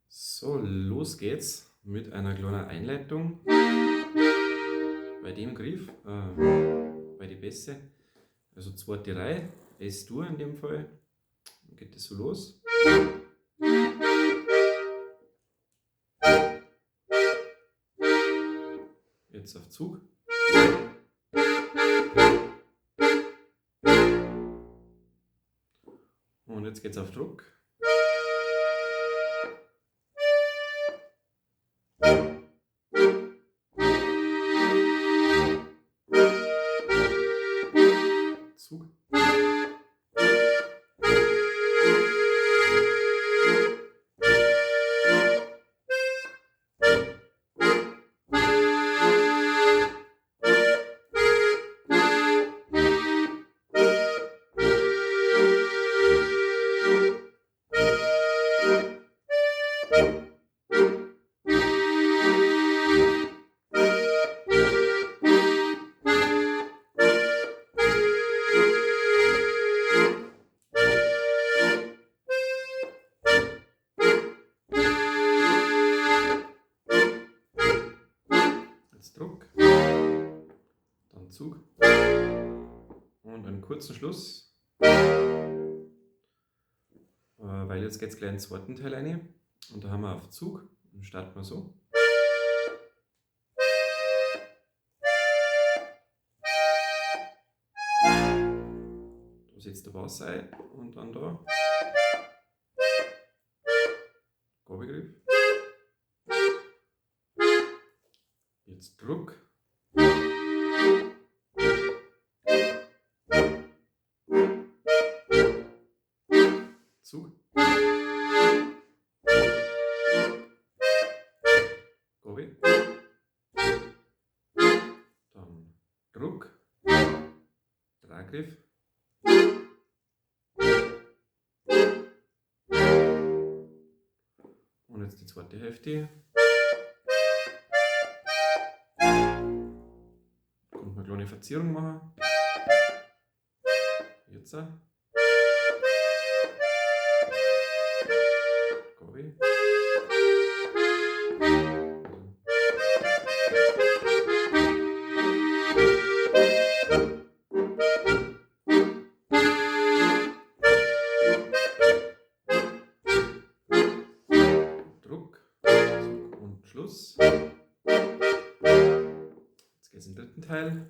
So, los geht's mit einer kleinen Einleitung bei dem Griff, bei den Bässe, also zweite Reihe, Es-Dur in dem Fall, dann geht das so los. Jetzt auf Zug. Und jetzt geht's auf Druck. Zug. Jetzt Druck, dann Zug und einen kurzen Schluss, weil jetzt geht's gleich in den zweiten Teil rein und da haben wir auf Zug und starten wir so. Da setzt der Bass ein und dann da Gabelgriff. Jetzt Druck. Zug. Gobi. Dann Druck. Dreigriff. Und jetzt die zweite Hälfte. Kommt man eine kleine Verzierung machen. Jetzt. Gobi. Druck, Zug und Schluss. Jetzt geht's in den dritten Teil.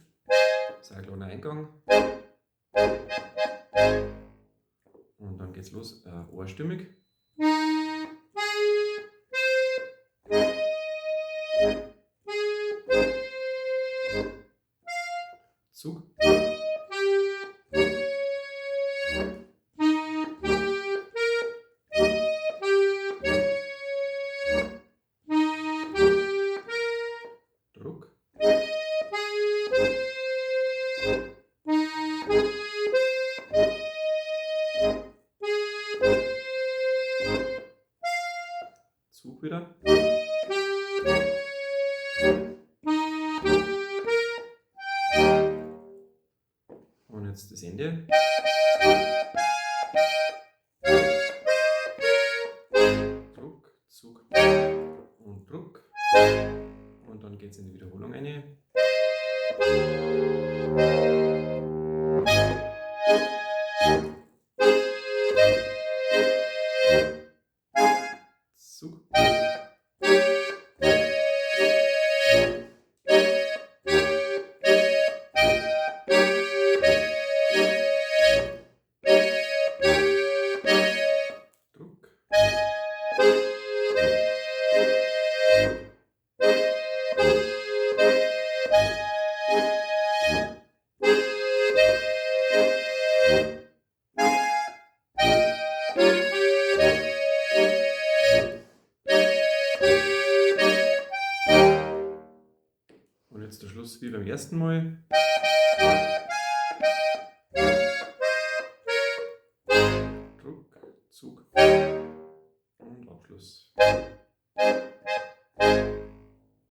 Das ist ein kleiner Eingang. Und dann geht's los, ohrstimmig. Zug. Druck. Zug wieder. Und jetzt das Ende. Druck, Zug und Druck. Und dann geht's in die Wiederholung rein. Zug. Druck. Schluss wie beim ersten Mal. Druck, Zug und Abschluss.